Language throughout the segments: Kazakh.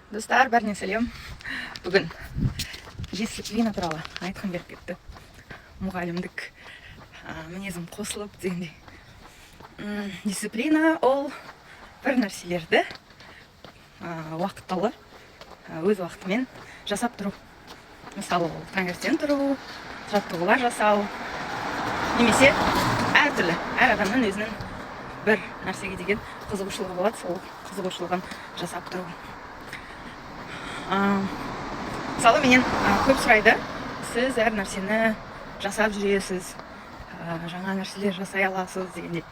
Достар, бәріне сәлем! Бүгін дисциплина туралы айтқым келіп кетті. Мұғалімдік мінезім қосылып дегендей. Дисциплина ол бір нәрселерді уақытылы, өз уақытымен жасап тұру. Мысалы, ол таңертең тұру, жаттығулар жасау немесе әртүрлі, әр адамның өзінің бір нәрсеге деген қызығушылығы болады, сол қызығушылығын жасап тұру. Мысалы, менен көп сұрайды: «Сіз әр нәрсені жасап жүресіз, жаңа нәрселер жасай аласыз» дегендей,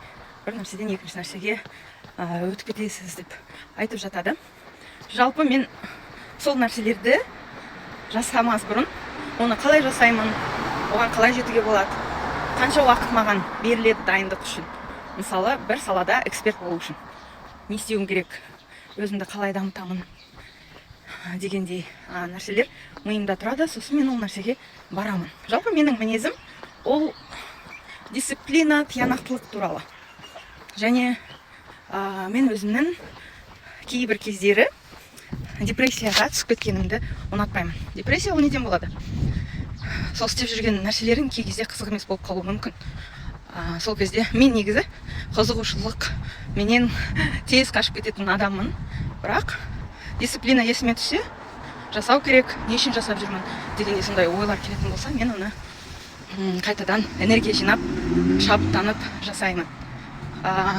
«бір нәрседен екінші нәрсеге өтіп кетесіз» деп айтып жатады. Жалпы, мен сол нәрселерді жасамас бұрын оны қалай жасаймын, оған қалай жетуге болады, қанша уақыт маған беріледі дайындық үшін, мысалы, бір салада эксперт болу үшін не істеуім керек, өзімді қалай дамытамын дегендей нәрселер миымда тұрады. Сосын мен ол нәрсеге барамын. Жалпы, менің мінезім ол дисциплина, тиянақтылық туралы. Және мен өзімнің кейбір кездері депрессияға түсіп кеткенімді ұнатпаймын. Депрессия ол неден болады? Сол істеп жүрген нәрселерің кей кезде қызық емес болып қалуы мүмкін. Сол кезде мен негізі қызығушылық менен тез қашып кететін адаммын, бірақ дисциплина есіме түссе, жасау керек, не үшін жасап жүрмін дегендей сондай ойлар келетін болса, мен оны қайтадан энергия жинап, шабыттанып жасаймын.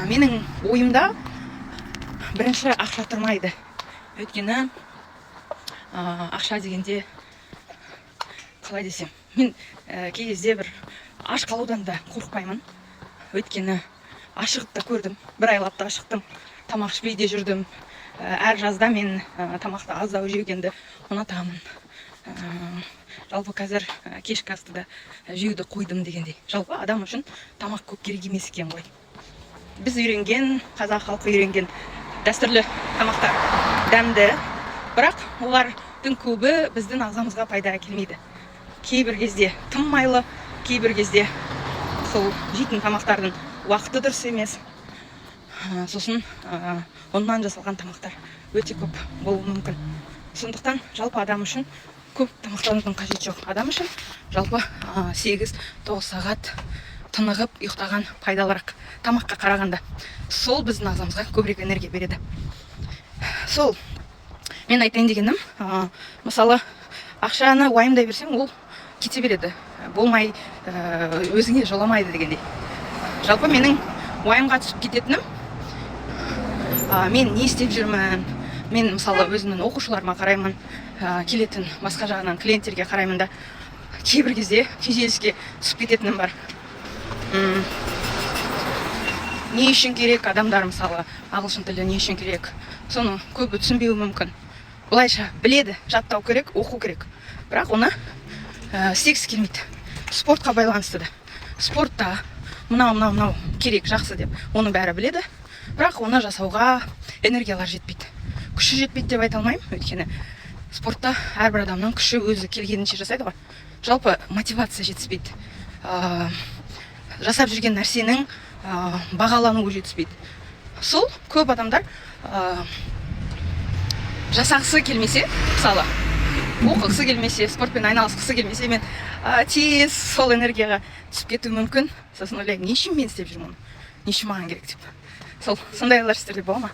Менің ойымда бірінші ақша тұрмайды, өйткені ақша дегенде, қалай десем, мен кей кезде бір аш қалудан да қорықпаймын, өйткені ашығып та көрдім, бір айлап та ашықтым, тамақ ішпей де жүрдім. Әр жазда мен тамақты аздау жегенді ұнатамын. Жалпы, қазір кешкі асты да жеуді қойдым дегендей. Жалпы, адам үшін тамақ көп керек емес екен ғой. Біз үйренген, қазақ халқы үйренген дәстүрлі тамақтар дәмді, бірақ олардың көбі біздің ағзамызға пайда әкелмейді. Кейбір кезде тым майлы, кейбір кезде сол жейтін тамақтардың уақыты дұрыс емес. Сосын ұннан жасалған тамақтар өте көп болуы мүмкін. Сондықтан жалпы адам үшін көп тамақтанудың қажеті жоқ. Адам үшін жалпы 8-9 сағат тынығып ұйықтаған пайдалырақ тамаққа қарағанда. Сол біздің ағзамызға көбірек энергия береді. Сол мен айтайын дегенім, мысалы, ақшаны уайымдай берсең, ол кете береді, болмай өзіңе жоламайды дегендей. Жалпы, менің уайымға түсіп кететінім, мен не істеп жүрмін? Мен, мысалы, өзімнің оқушыларыма қараймын, келетін басқа жағынан клиенттерге қараймын да, кейбір кезде күйзеліске түсіп кететінім бар. Не үшін керек адамдар, мысалы, ағылшын тілі не үшін керек, соны көбі түсінбеуі мүмкін. Былайша біледі, жаттау керек, оқу керек, бірақ оны істегісі келмейді. Спортқа байланысты да, спортта мынау, мынау, мынау керек, жақсы деп оның бәрі біледі, бірақ оны жасауға энергиялар жетпейді, күші жетпейді деп айта алмаймын, өйткені спортта әрбір адамның күші өзі келгенінше жасайды ғой. Жалпы, мотивация жетіспейді, жасап жүрген нәрсенің бағалануы жетіспейді. Сол көп адамдар жасағысы келмесе, мысалы, оқығысы келмесе, спортпен айналысқысы келмесе, мен тез сол энергияға түсіп кетуім мүмкін. Сосын ойлаймын: не үшін мен істеп жүрмін оны, не үшін маған керек деп. Сол сондайлар сіздерде бола ма?